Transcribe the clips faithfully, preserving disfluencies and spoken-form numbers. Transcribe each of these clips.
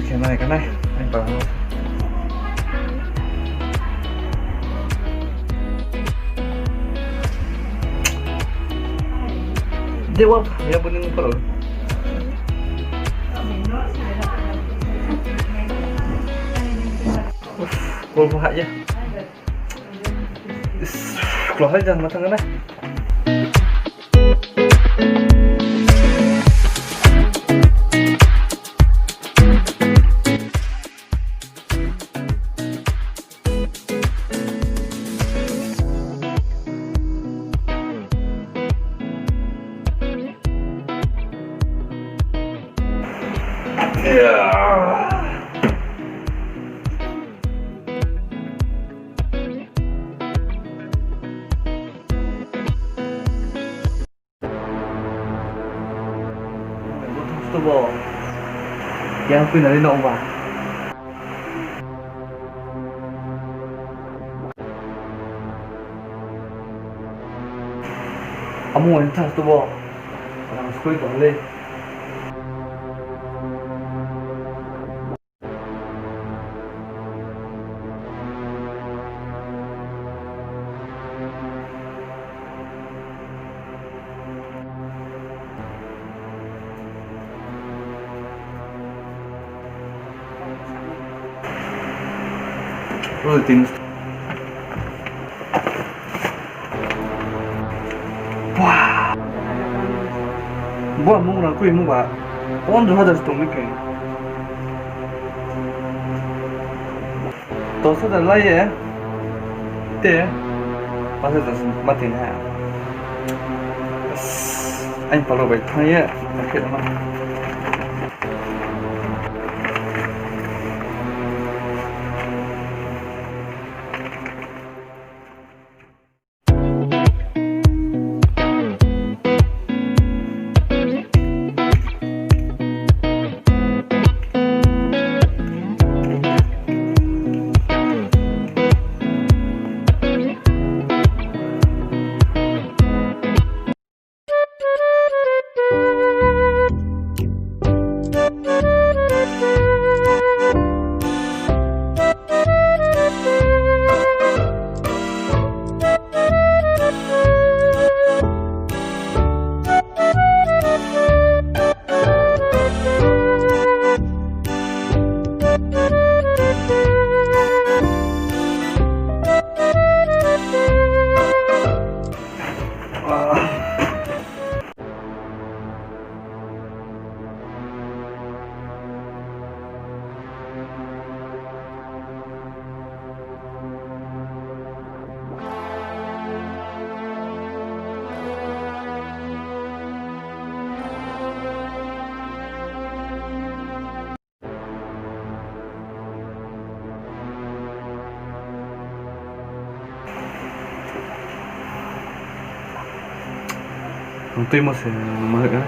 Khe nai ka nai, nai pa. Dewa, ya bo ni paro. Uff, kol bo ha ya. Is, klo hai jan ma thang nai. Bo thang sto bo. Yang kui nari no ba. Amo yang thang sto bo. Rang skui tong le. Oi, tin. Wah. Bo mung rang kui mung ba. Pondro hajar tong ni khe. Dos hajar lai ye. Te. Pas hajar ma tin ha. Ain palo bai thang ye. Khe ma. Ang tuimo se nung ma hoih ha.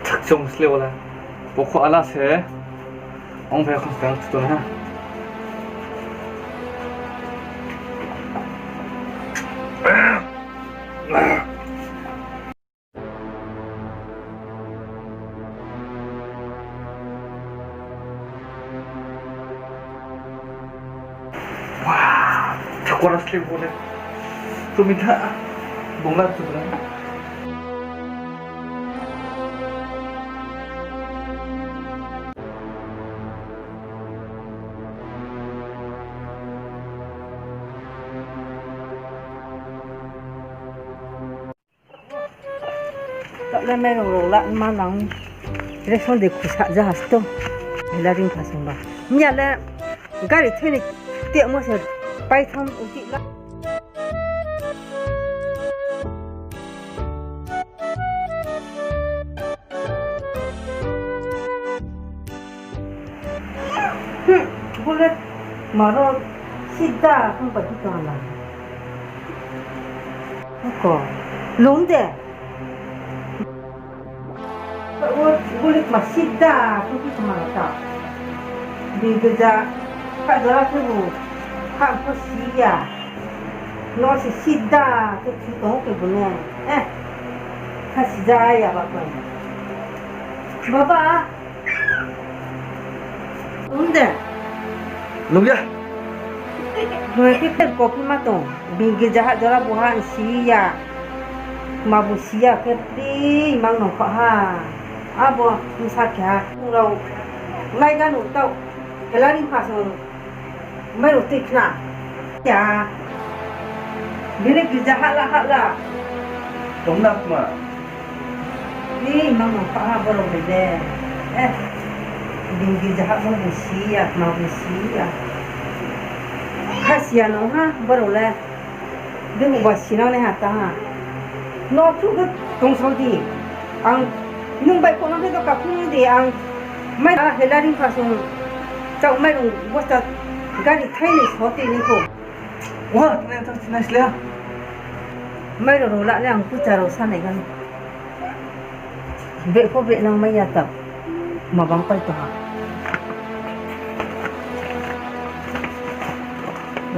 Thak chong sle wala. Pokho ala se. Ong phai khon stang tu na. Wah, chakora slip bole. Tumi tha, bongla tu na. Taoh le mairung rao la ma nang. Ration de khusa ja hasto. Hela ring kha songba. Miya le gari thoi ni temo se paitham uchi la. Bo le maro sida phung pai phi tong la. Ko, lung de. Bo, bo le ma sida phung phi tong la ta. Bini girja, kha jora khe bu, kha pho si ya. No se sida khe thu tong khe bu ne. Eh, kha sida ya ba ko. Baba, Ong de. Nung ya. Noi khe ter kopi ma tong. Bini girja ha jora bo ha si ya. Ma bo si ya khe pri mang nong kha ha. Abo bsa khe ha. Nung rao lai ga nung tau. Helari pha sung. Mai rao tui khna. Ya. Bini girja ha la ha la. Tong na kma. Ni mang nong kha ha borok bai le. Eh. Bini girja ha bo bo si ya, kma bo si ya. Kha si ya nong ha borok le. Bini ba si nang nai ha ta ha. No thu khe tong sao di. Ang nung bai kono khe to kaphung di ang. Mai a helari pha sung. Chau mai rung bosta gari thai ni so ti ni ko. Wa, tene to sinai sle. Mai rao rao la le ang kucha rao sa nai gan. Be pho be nang mai ya ta. Ma bang pai to ha.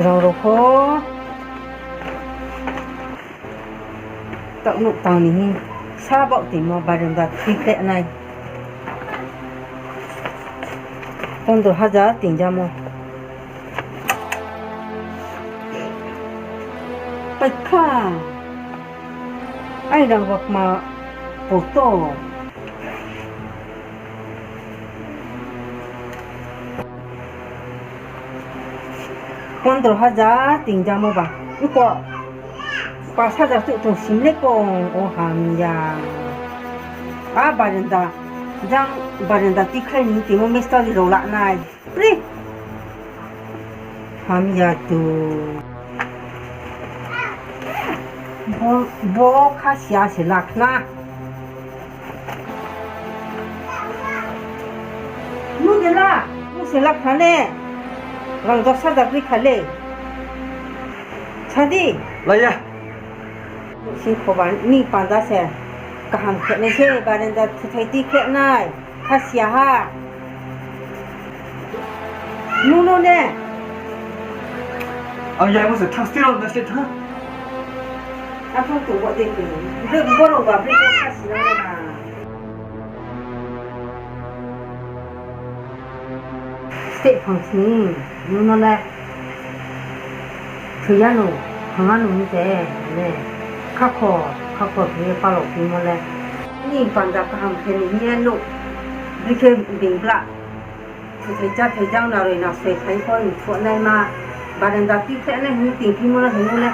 Rao rao pho. Taoh nuh tang ni hi. Sa baoh timo barenda tikhle nai. Pondro hajar tingjamo. Paikha. Ai rang rokma poto. Pondro hajar tingjamo ba. Iko. Pas hajar chuh tong sim le kong o hamya. A barenda. Jang barenda tikhlai ni timo mistri rao lanai. Pri. Hamya tu. Bo, bo kha sia se lakhna. Nu de la, nu se lakhna le. Rang dos hajar bri kha le. Sadi. Laya. Sing khoba ni panda se. Kaham khe nai se barenda thuthai ti khe nai. Kha sia ha. Nuno ne. Ang yamo se thang stiro na se thang. Aphang tu bo de ke. Bre boro ba bre kha sia ha. Step phang sni. Nuno le. Thoi ya no, thang ya no hing se, ne, khakho, khakho khe ye palao phimo le. Ni panda kaham khe ni hing ye no, bikhe bing bla. Thuthai chathai jang na roi na soi khai pho ni thuh nai ma, barenda ti khe nai hing ting phimo le hing le,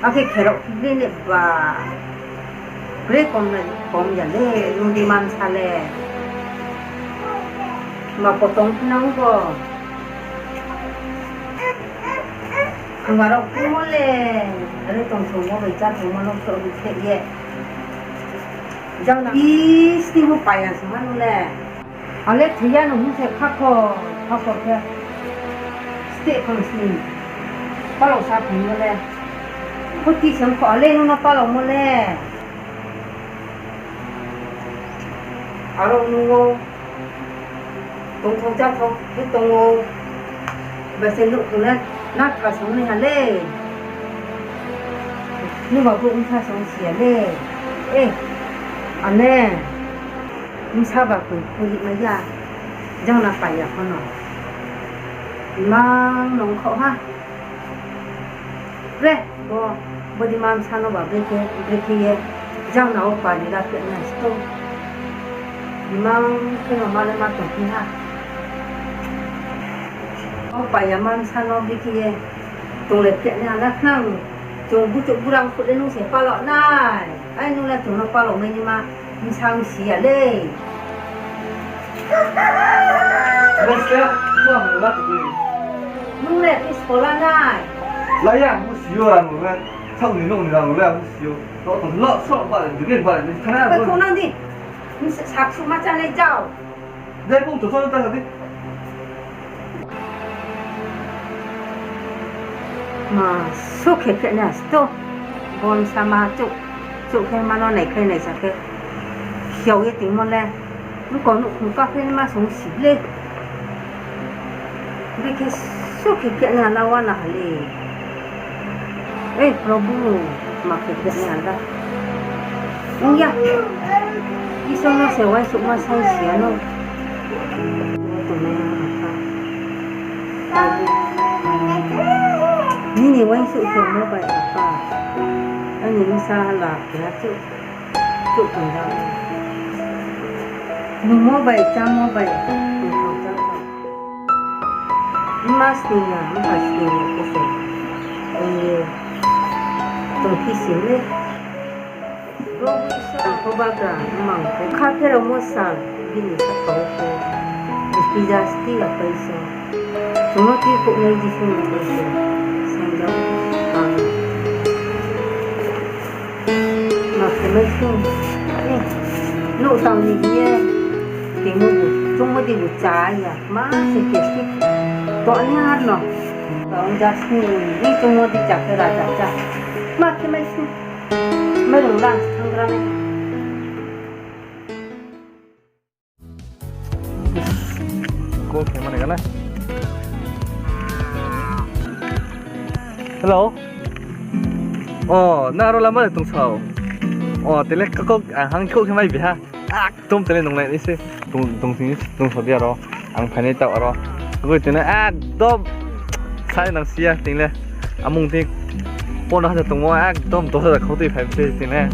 akhe kherao phi le ne ba. Bre kom na kom ya le, nung di mansa le. Ma potong phi nang bo. Ang aro kumo le, are tong tongmo bai cha tongmo no khe ri khe ye. Jang na, is ni bo paya se ma nung le. Ale thoi ya no hing se khakho, khakho khe. Steh khang sni. Palao sa phai mo le. Khuti se kho ale nung no palao mo le. Aro nung o. Tongthok chathok khe tong ou. Bai se nouhkhong le na kha song nai ha le. Nung ba brouh bsa song si ya le. E, ane. Bsa ba koi khulik mai ya. Jang na pai ya pho no. Imang nong khaoh ha. Bre, bo, bo di ma bsa no ba brekhe, brekhe ye, jang na o pari la phe nai sto. Imang khe no ma le ma tong phi ha. O paya ma bsa no brekhe ye, tong le phe nai ha na khnang, chung buchuk burang khut le nung se palao nai. Ai nung le chung no palao mai ni ma. Bsa si ya le. Nung le phi skola nai. Laya, ang si yo, ang le. Sao ni nung ni ang le, ang si yo. Lo, lo, so, ba, di, ba, di, thana, ba. Ko nang di. Sak su ma cha nai jao. Dai, bung to, so, ta, di. Ma, sukhe khe nai asto. Bon sama chouh, chouh khe ma no naikhlai naisa khe. Khiao ye tingmo le. Bukong nouhkhong ka khe ma song si le. Bikhe sukhe khe nai ala wa na hale. Ei, Probhu, ma khe khe nai ala. Ong ya. Isor no se uaingsouhma sai si ya no. Nini uaingsouh se mo bai apa. Aini bsa la keha chouh, chouh tong ja. Nungmo bai, chámo bai, tongthao ja. Mma sning ya, mpha sning ya khe se. Ong ye. Tongphi si le. Ang pho bagra, mmang pho kha pherao mo sal, bini kha kau pho. Bini jasti ya paisa. Chung no thi khouhnai Jisu ni kau se. Sangjak ang. Ma khe mai sung. Nouh tang ni hing ye. Timo bu, chungmo di bu cha ya. Ma se kesti. To ni ar no. Ang jasti ni, ni chungmo di cha khe raja cha. Ma khe mai sung. Mairung lang thanggra nai. Call khe mani gana. Hello. O, nang aro lama de tong sao. O, tele kakok, ah, hang kok khe mai biha. Ekdom tele nunglai ni se. Tong, tong sini, tong so di aro. Ang phainai taoh aro. Goi tini ekdom sai nang si ya tini le. Amung tini pondro hajar tongmo ekdom dos hajar khau tui phai se tini le.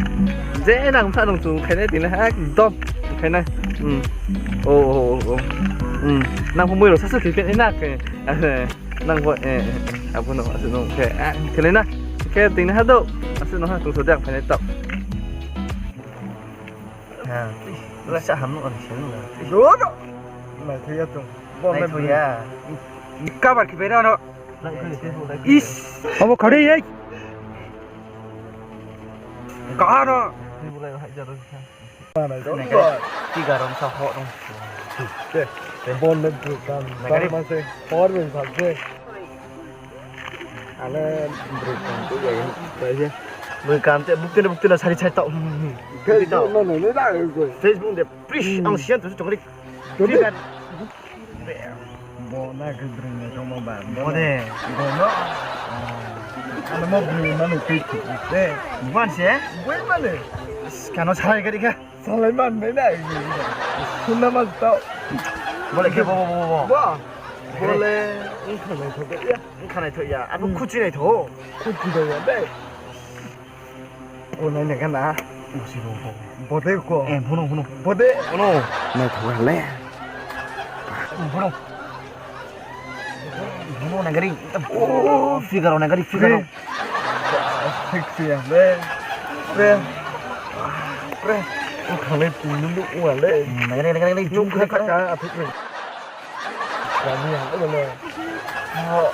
Je nang sa nung chung khainai tini le ekdom khainai. Hmm. O, o, o, o. Hmm. Nang pho moi rao sasu khe khe na khe. Nang pho, eh, eh, abo no asu no khe, eh, khe le na. Khe tini ha do. Asu no ha tong so di ang phainai taoh. Ha, sa ham no ang sini na. Do do. Naithoh ya tong. Naithoh ya. Cover khe bai ra no. Is. Abo khari ei. Kahano. Tiga rom sa ho dong. Bon le bru kam. Nagari. Bang ma se. Power bank sa se. Ale bru kam tu ya. Bru kam te bukti na bukti na sari sari tau. Facebook de. Please, ang sian tu chokri. Chokri. Figure. Bo na ke bring na tong ba. Bo de. Bo no. Ano mo bring ma no tui tui. De. Bukan se? Boi ma le. Kano salai gari ka? Salai man nai na. Sunna ma tau. Bo le ke bo, bo, bo, bo. Bo. Bo le. Ang khanai tho ya. Ang khanai tho ya. Ano khuchi nai tho. Khuchi nai ya de. O, nai nai gana. Bo si bo, bo. Bo de ko. Eh, phuno, phuno. Bo de. Phuno. Nai tho le. Phuno. Phuno nagari. O, figure nagari, figure. Sexy ya le. Le. Le. O, khanai punu lu wa le. Nagari, nagari, nagari. Nung kha kha athuk le. Kami ya le. O.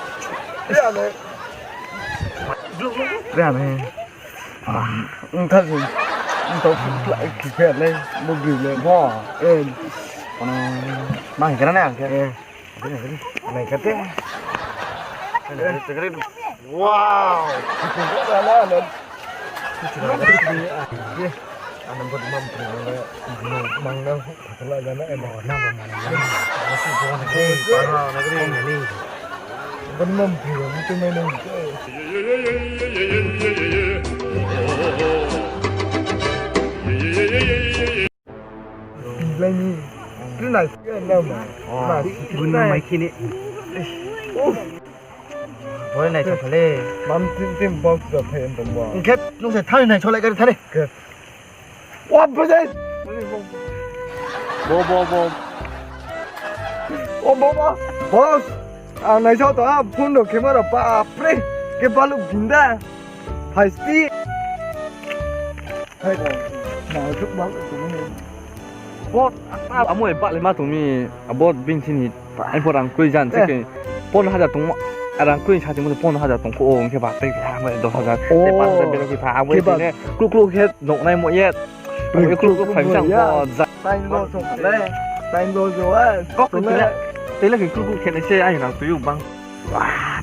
Ya le. Ya le. Ntha se, ntha se, khe le, bo bri le. Bo. Eh. Kono, ma hing khe na ang khe. Eh. Nai kate. Wow. Ano bo mam pri le, mang na. Phatla jana emo. Na bo mani. Bo si bo na ke. Para na ke. Bo ni mam phi bo tu mai nang. Lai ni. Tri nai ke na ma. Oh, ma. Bun mai kini. Uf. Bo nai thok le. Mam tin tin box da phai em bo. Ke nung se thani nai cholai gari thani. Ke. Wa, bo de. Bo, bo, bo. O, bo, bo. Boss. Ang naisao tong ha, phone rao camera, bapre. Ke baluh ginda. Phai sti. Hai, na, thuk bal, thuk bal. Bo, amo e bak le ma tong mi, abo bini sini. Ai pho rang kroi jan se ke pon hajar tong, rang kroi sa tongmo pon hajar tong kho, ong khe ba tei ha, dos hajar, tei pas hajar bero khe pha, abo khe ba tei ne, kluk kluk khe noknai mo ye. Abo ye kluk kluk phai misang pho ja. Time loss ong le, time loss ong le. Kok tele, tele khe kluk kluk khe nai se ai rang tui bang. Wah,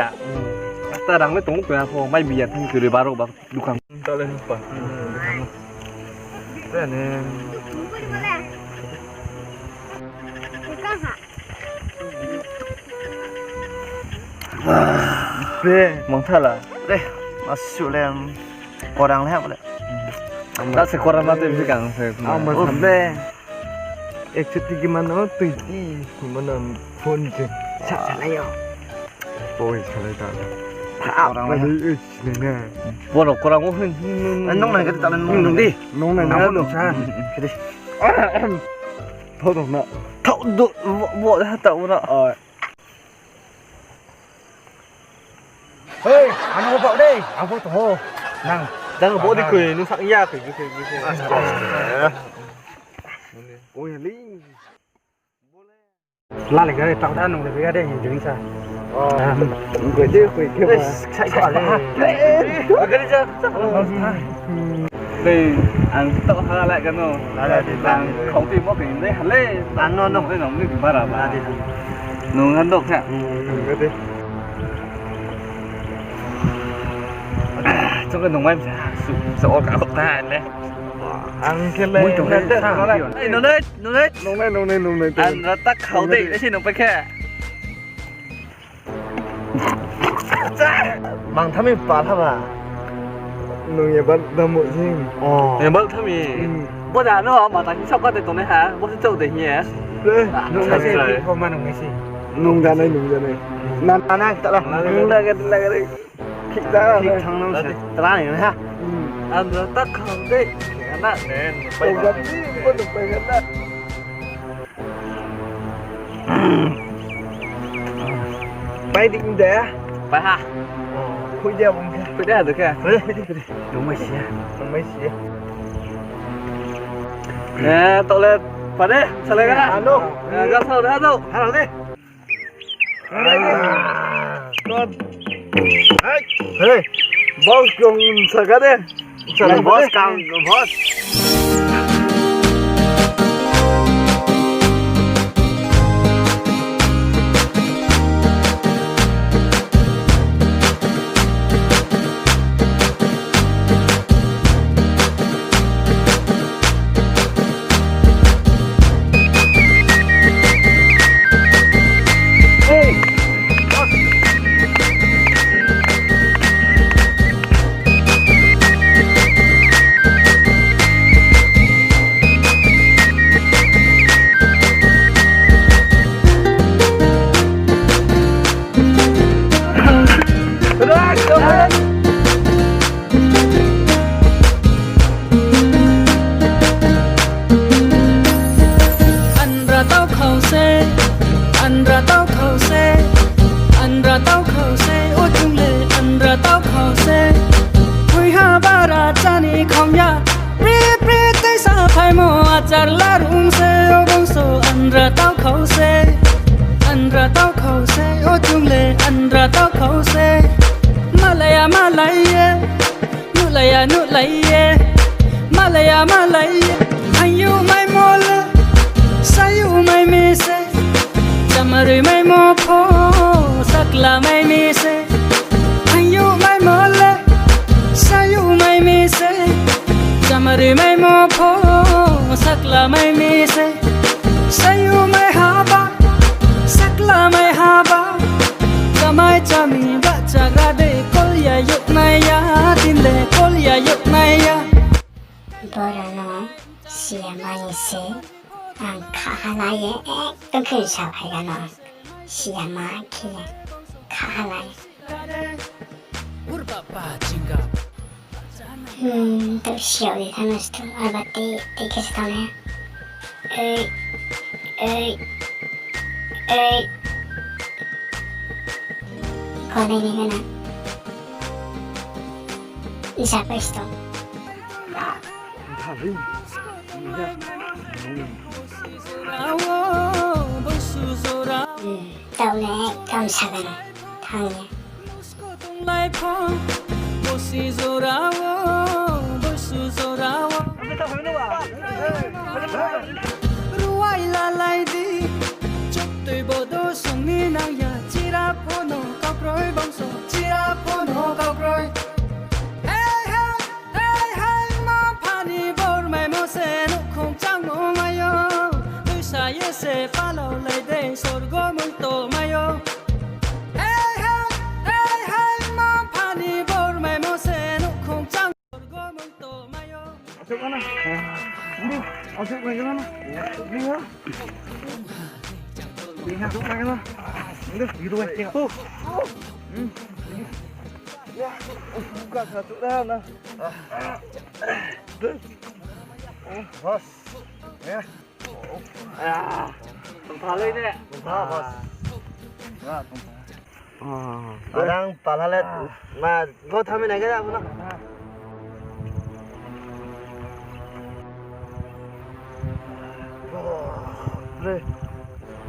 ya. Asta rang le tong tong ya pho, mai bi ya thang kiri baro ba dukan. Tale ni pa. Tene. Be, mangthala. Be, asu le, korang le ha bole. Da se korang ma te bisi kang se. Ama sa be. Ekso tigi mano, twenty mano phone je. Sa sa lai yo. Oi, sa lai ta. Korang lai. Oi, oi, sinai na. Bono korang o hin. Nung nai kati ta nung di. Nung nai na nung sa. Kati. Thau dong na. Thau do, bo, bo, ha ta ura. Oi. Hei, ano bo de, ang bo tong o. Nang. Jang bo di koi, nung sa ya koi, koi, koi, koi. Oi, ling. Lale gari tak da nung de gari yang jeng sa. Oh. Gari de koi ke ba. Sai ko ale. Gari ja. Dei, ang tak ha la kano. Ang khau ti mo ke dei hale. Ano no. Dei nong ni bara ba. Nung han dok kha. Gari. Chung ke nung mai sa. Su ok ok ta le. Ang ke le. Mui tong. Ei, nung le. Nung nai, nung nai, nung nai. Ang rata khau dei, nai se nung pai khe. Mang thami pal ha ba. Nung ye bal damu jing. Oh. Ye bal thami. Hmm. Bo da no, ma ta hisab ka de tongnai ha, bo se chau de ye. Nung nai se, ko ma nung nai se. Nung da nai, nung da nai. Na, na, na, kita lah. Nung da, kita lah. Kita. Kita nang se. Tera ni ha. Andra tak kham de. Kana nen. Pai ba. Pai kana. Pai di de. Pai ha. Khui de bung. Khui de ha de ke. Khui de, khui de. Nung mai sia. Nung mai sia. Eh, toilet. Pai de. Salai kana. Ano. Eh, ga salai de. Ano de. Hey, bos kong saka de. Chalo, boss, kam, boss. Anra tau khau se, anra tau khau se, anra tau khau se, o chung le anra tau khau se. Phuiha bara chani khong ya, pri pri tei sa phaimo achar larung se, o bongso anra tau khau se, anra tau khau se, o chung le anra tau khau se. Malaya malai ye, nuhlai ya nuhlai ye, malaya malai ye. Hangyu maimo le, sayu mai mi se, chamarui maimo pho, sakla mai mi se. Hangyu maimo le, sayu mai mi se, chamarui maimo pho, sakla mai mi se. Sayu mai haba, sakla mai haba, chamai chami bahchagra de, kol ya yuknai ya, tin le kol ya yuknai ya. Boro no siyamani se, ang khahalai ye, ekdom khe sa phai gano, siyama khe ye, khahalai. Hmm, tau siyao di thano stu, arba tei, tei khe se thang ya. Ei, ei, ei. Konai ni gana. Isa pa sto. Hmm, tau le ekdom sa gano. Thang ya. Ruai lalai di, chuktui bodo songni nang ya, chira phono kaukroi bongso, chira phono kaukroi. Hei, hei, hei, hei, ma phani bor maimo se nouhkhong changmo mai yo, tuisa ye se palao lai de, sorgo mukto mai yo. Hei, hei, hei, hei, ma phani bor maimo se nouhkhong chang sorgo mukto mai yo. Asuk mana? Asuk mana? Asuk mana? Asuk mana? Boss. Ya. Ah, tongpha lai de. Tongpha, boss. Ah, tongpha. Ah. Orang pala le, ma, go thami nai khe abo no. Re.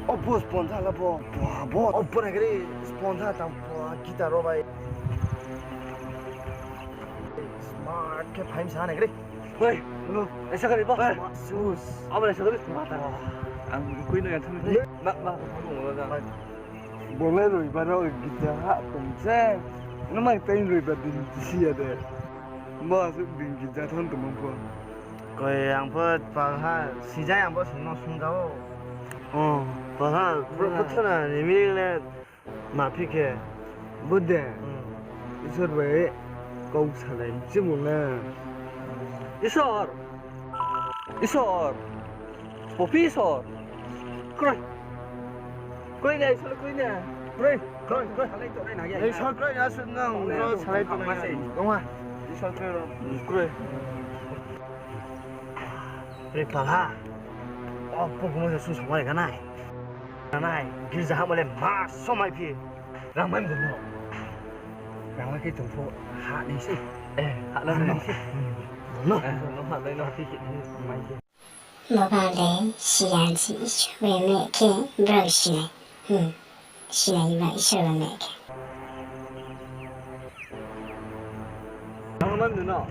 O, boss, sponsor la bo. Bo, bo. O, bo nai khe sponsor tam bo, guitar ro bai. Smart khe phaim sa nai khe. Hei, hello. Aisa kari ba? Hei. Sus. Abo aisa kari. Mata. Ang koi no yang thang ni. Ma, ma, ma, ma, ma. Bo le roibar o gita ha tong se. Nang mai tei roibar din si ya de. Bo asuk din gita thang tong pho. Koi ang pho palha sijai ang bo sung no sung jao. Oh, palha, bo, bo thana ni mi le. Ma phi khe? Bo de? Hmm. Isor bai kau salai, chimung na. Isor! Isor! Popi Isor! Kroi! Kroi na, Isor kroi na. Kroi, kroi, kroi. Isor kroi na, sun nang, salai tong ma se. Tong ha. Isor kroi ro. Kroi. Re palha. O, purkumo se sung samai ganai. Ganai, girja hamo le ma somai phi. Rang mai mdung no. Rang mai khe tong pho ha nai se. Eh, ha nai se. No. Eh, no ha nai no phi khe mai khe. Bo ba le siyan si Isor bai me khe brao sinai. Hmm. Sinai ba Isor ba me khe. Ang man du no.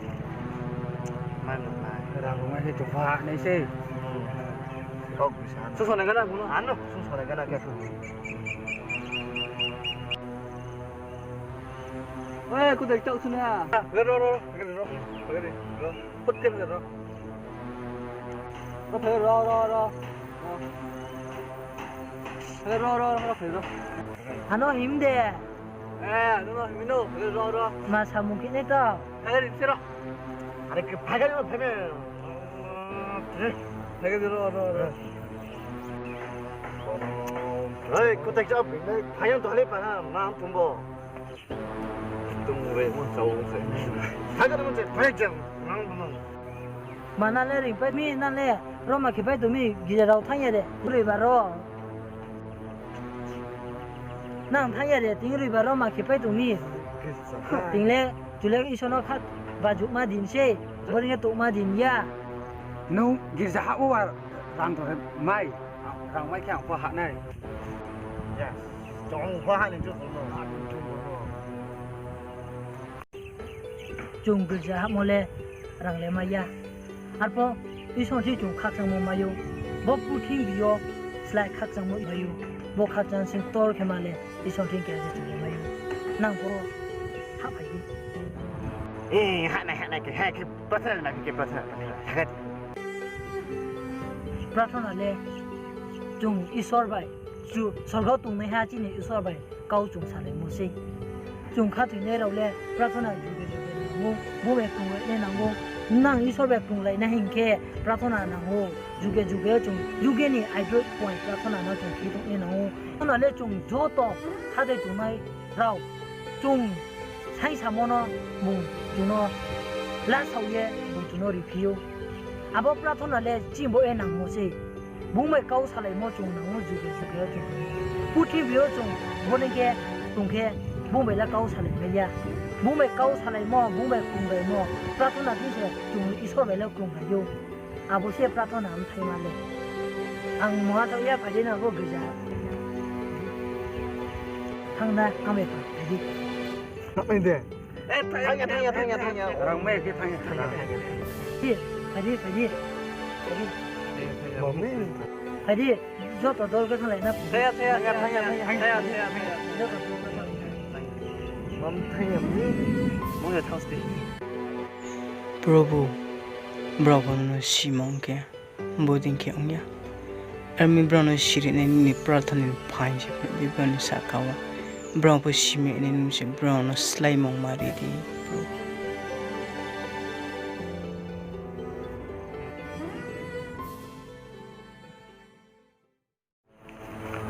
Rang rungmai se chung pha nai se. Kau bisa. Sung sonai gana buno. Ano, sung sonai gana khe. Oi, kudai chau suna. Ro, ro, ro, ro. Put ke ro. Ro, ro, ro, ro. Ro, ro, ro, ro. Ano him de. Eh, no, no, him no. Ro, ro. Ma samung khe nai to. Eh, rim se ro. Are ke phaga ro, phaga. Phaga ro, ro, ro. Hei, kutai chau, phai yang to hale pa na, ma ang tumbo. Tung re mo chau se. Thaga mo se, phai jang, nang mo. Ma na le ring pai mi, na le roma khe pai tu mi, gija rao thang ya de, roi ba ro. Nang thang ya de, ting roi ba roma khe pai tu mi. Ting le, chule Isor no kha, ba juk ma din se, bo ring ye tuk ma din ya. Nung gija ha o ar rang to mai. Rang mai khe ang pho ha nai. Yes. Chung pho ha ni chung pho no. Chung girja hamo le rang le mai ya. Arpho Isor thi chung khakchangmo mai ou. Bo purthimbi yo slái khakchangmo mai ou. Bo khakchang sing tor khe ma le Isor thi khe se chung le mai ou. Nang pho ha phai di. Eh, ha nai, ha nai khe, ha khe, prarthana nai khe, prarthana, prarthana. Prarthana le chung Isor bai, chu sorgo tongnaiha chini Isor bai kau chung salaimo sei. Chung khathoinai rao le prarthana juge juge nang ou, bo bai krunglai nai nang ou. Nang Isor bai krunglai nai hing khe prarthana nang ou. Juge juge chung juge ni aidroih point prarthana no chung khe tong nai nang ou. Prarthana le chung joto khathoi tongnai rao chung saing samo no bung chung no lasao ye bung chung no riphi ou. Abo prarthana le chini bo ye nangmo sei. Bung bai kau salaimo chung nang ou juge juge yo chung. Purthimbi yo chung bo ni khe tong khe bung bai le kau salai mai ya. Bung bai kau salaimo, bung bai krunglaimo, prarthana di se chung Isor bai le krunglai ou. Abo se prarthana mthaima le. Ang mungha thaoh ya, phai di na bo girja. Thang na, ang bai pha, phai di. Thang de. Eh, thang ya, thang ya, thang ya, thang ya. Rang mai khe thang ya, thang ya. Di, phai di, phai di. Phai di. Mami. Phai di, joto dol khe thang lai na. Thang ya, thang ya, thang ya, thang ya, thang ya, thang ya, thang ya. Joto dol khe thang lai na. Mami, thang ya, mami. Mami, thang sti. Probhu, brao pho no simung khe. Bodei khe ong ya. Armi brao no sirinai nini prarthana ni phaing se phai di brao ni sahka wo. Brao pho simi nai nung se brao no sláimung ma ri di, Probhu.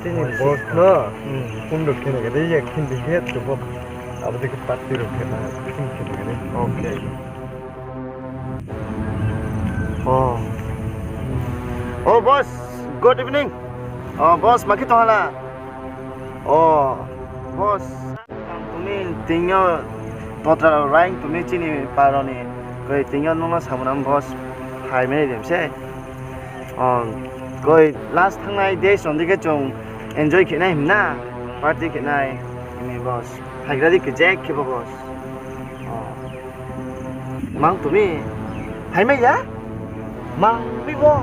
Chini boss no, hmm, phone rok khe nai khe de, ya khin di khe, to bo, abo de khe party rok khe na, khin khe nai khe de. Okay. Oh. Oh, boss, good evening. Oh, boss, ma khe tong hala? Oh, boss. Tini tini yo totra rao raing tini chini paro ni. Koi tini yo nung no samung nang boss. Phai mai dem se. Oh, koi last thangnai days on dikhe chung enjoy khe nai him na. Party khe nai. Ini boss. Phaigra di khe jek khe bo boss. Oh. Mang tumi. Phai mai ya? Mang mi bo.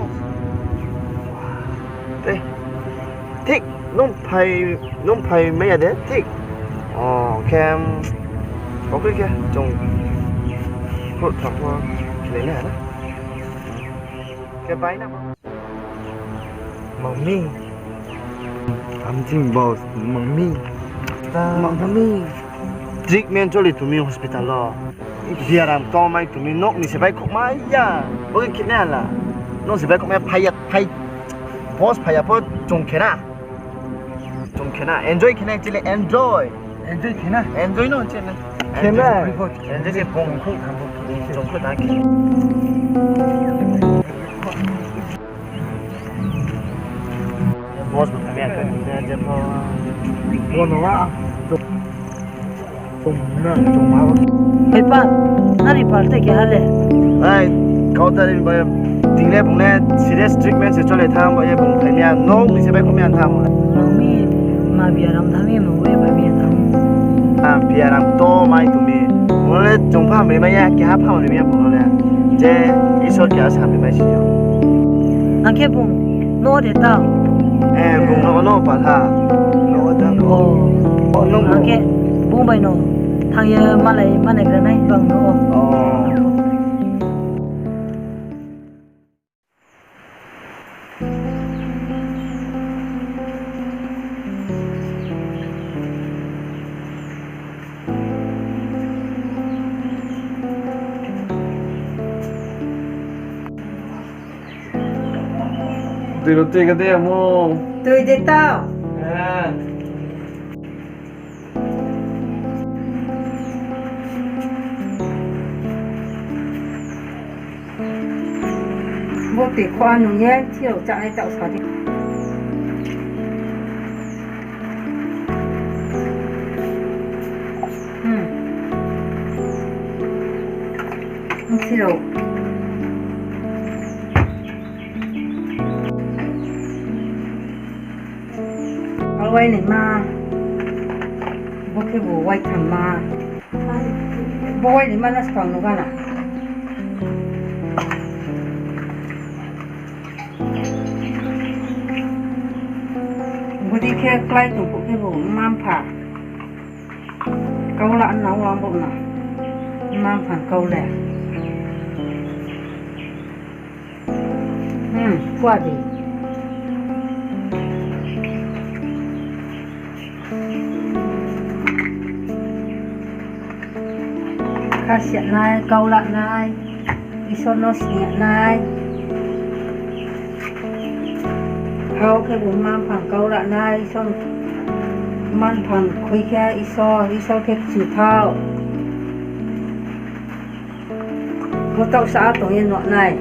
Tei. Thik, nung phai, nung phai mai ya de, thik. Oh, khe, okay khe, chung. Khut thap pho, khlai nai ha na. Khe bai na. Mami. Amjing boss, mami. Mami. Treatment choli tumi hospital o. Biaram tongmai tumi nok ni se bai khokmai ya. Bo khe khinai hala. Nok se bai khokmai phai ya, phai. Boss phai ya pho chung khe na. Chung khe na. Enjoy khe na chile enjoy. Enjoy khe na. Enjoy no chile. Khe na. Enjoy se bong. Chung khe na khe. Boss bo kami akan ni je pho. Bono wa. Hei pa, nani party keha le? Ai, kau tari ba, tingle bungle serious treatment se chole tham ba ye bung thai niya, no ni se bai khomya tham. Mami, ma biaram thami mo we bai mi tham. Ah, biaram to mai tumi. Bungle chung pham ri maya, keha pham ri maya bungle. Je Isor keha sami mai si yo. Ang khe bung no de tao. Eh, bung no no palha. No tang no. Oh. Oh, no. Ang khe bung bai no thanng ye malai manai granai bang no. Oh. Tui rao tui ka de amo. Tui de tao. Eh. Bo tui kho anung ye, thi rao chánai taoh sa di. Hmm. Thi rao. Abo wai naima, bo khe bo wai thamma. Bo wai naima no skang no gana. Bodei khe klái tong phuh khe bo mma mpha kau la nang ou bo no. Mma mpha ni kau le. Hmm, kua di. Kha siya nai, kau la nai, Isor no sni ya nai. Hao khe bo mma mpha kau la nai, Isor mma mpha khui khe Isor, Isor khe kchu thao. Bo taoh sa tong ye nuh nai.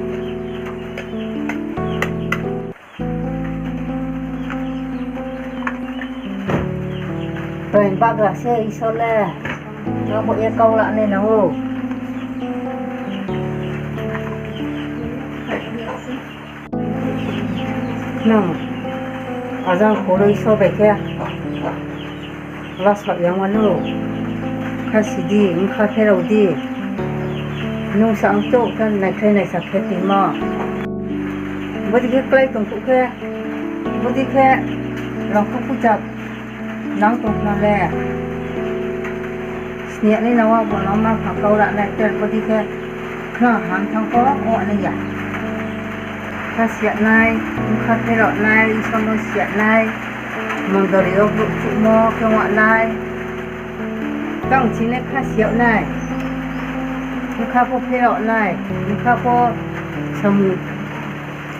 Toing bagra se Isor le, no bo ye kau la nai nang ou. Nang ajang khoroi so bai khe, lasao yang mano, kha si di, bkha pherao di, nung sa ang touh khe naikhlai naisa khe timo. Bodei khe klái tong phuh khe, bodei khe rangkho puja nang tong khna le. Sni ya nai nang ou, bo no mma mpha kau la nai, ter bodei khe khna ham thanng pho ong nai ya. Kha siya nai, bkha pherao nai, Isor no siya nai, mondoli yo brouh chuhmo khe ong nai. Tang chini kha siya nai, bkha pho pherao nai, bkha pho samung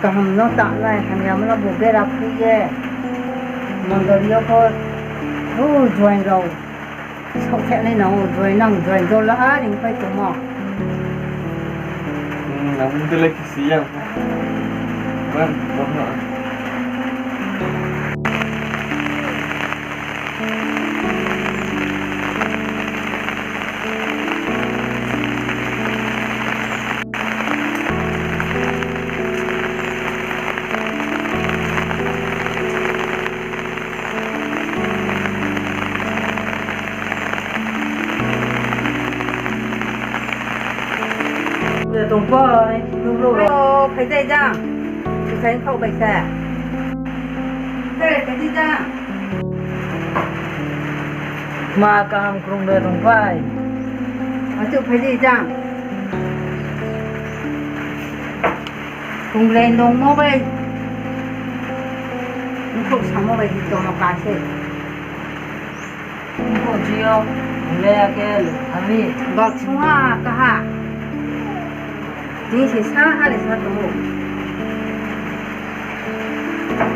kaham no tangnai, hamyama no bo bera khui ye. Mondoli yo pho, o, juaing rao saohthaih nai nang ou, juaing nang, juaing dol la, a, ringpai tongmo. Hmm, nang bung tele khe si ya. Ban, ban, ban. Tongpai, nung bro. Hello, phaidai jang. Juthai khaoh bai khe. Phaidai jang. Ma kaham krung de tongpai. Achu phaidai jang. Krung le nungmo bai. Nkhrouh samo bai di tongmo ka se. Nkhrouh jio, le ake, ami. Bak sungha kaha. Tini se sa ha le sa tong ou.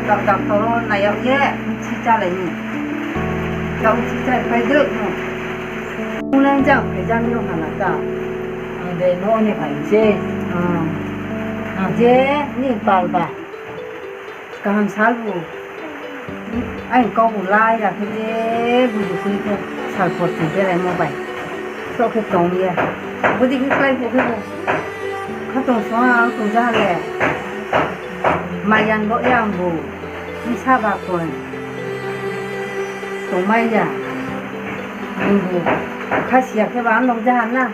Dak dak toro nai yag ye, bchi chálai ni. Dak bchi chálai pai droi no. Nung le jang phai jang no ha na ta. Ang de no ni phai se. Ah. Je ni pal ba. Kaham sal bu. Aini kau bu lai ya khe je buju khui khe sal por tui beraimo bai. Sroh khe tong ye. Bodei khe klái bu khe bu. Khatong song ang tong ja le. Mayan bo yang bu. Bsa ba koi. Tongmai ya. Bung bu. Kha siya khe ba ang nong ja na.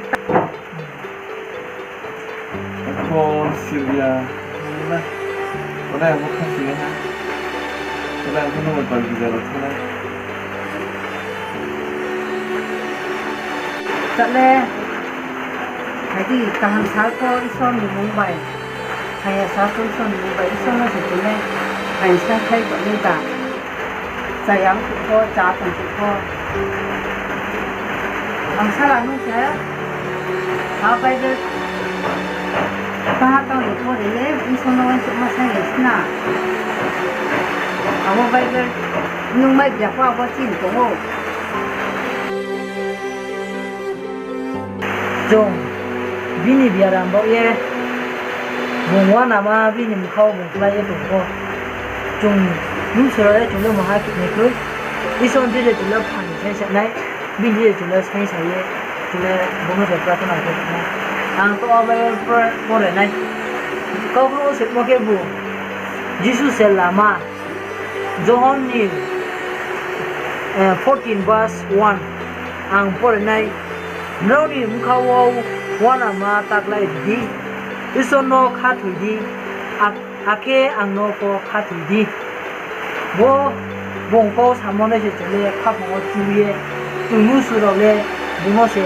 Silvia, na, tonai ang bo kha sinai ha. Tonai ang bo nung bai pal bija rao thanai. Tale, hai di, kaham sal pho Isor ni mung bai. Haya sal pho Isor ni mung bai. Isor no se tonai. Hai sa khai tonai ta. Chaya ongkhuh pho, cha tongkhuh pho. Ang sala nung se, ha Bible kaha tang ri pore le, Isor no uaingsouhma saing lai sna. Abo Bible nung mai bia pho abo chini tong ou. Chung bini biaram baoh ye, bung uanama bini bkha wo bung klái ye tong pho, chung mnusu rao le chung le maha khe nai kroi. Isor ni thing le chung le phan ni saingsa nai, bini thing le chung le saingsa ye, chung le bung no se prathona khe nai. Ang to abo pore nai. Kaubru wo se mo khe bu, Jisu se lama. Johon ni, eh, fourteen verse one ang pore nai, Nrao ni bkha wo uanama ta klái ri di, Isor no khathoi di, ak-, akhe ang no pho khathoi di. Bo bung kau samo no se chung le khaphang wo chu ye, chung mnusu rao le bung no se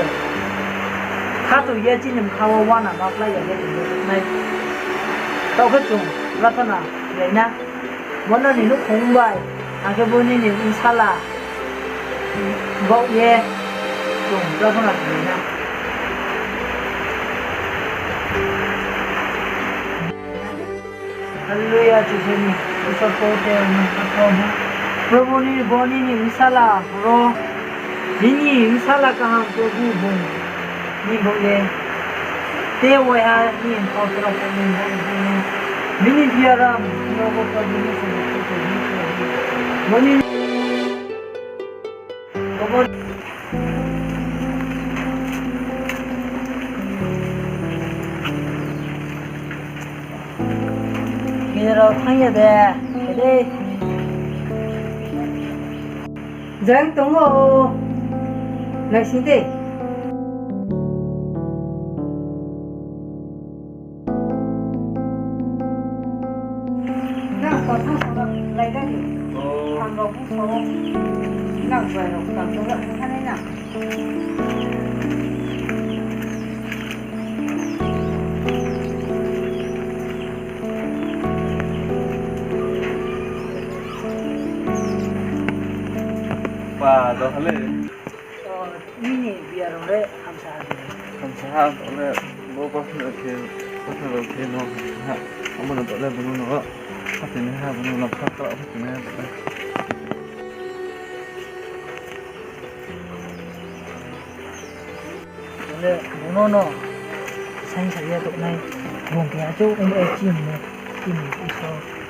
khathoi ye chini bkha wo uanama klái ya ye tong nai. Taoh khe chung prathona khlai na. Bo no ni nouhkhong bai, akhe bo nini bsala baoh ye chung prathona khlai na. Hallelujah, Jisu ni Isor pho te nung khathoi ha. Prabhu ni bo nini bsala ro, nini bsala kaham Prabhu bung ni bo le. Te waiha ni mkau tro pho bung bo ni. Bini biaram no bo Prabhu ni song khe ni. Bo ni Bini rao thanng ya de, khe dei. Jang tong o, naising dei. Nang kotha soro lai da ni. Ang rao bu soro. Nang bai rao kang soro thanngnai na. Pa, do hale. O, nini biaram le hamsa ha. Hamsa ha, tole bo kotha rao khe, kotha rao khe no hamsa ha. Abo no tole bono no, ha tini ha, bono no, ha tini ha, tole. Tole bono no saing sa ye tongnai, bung khe achouh ong ye chini, chini Isor.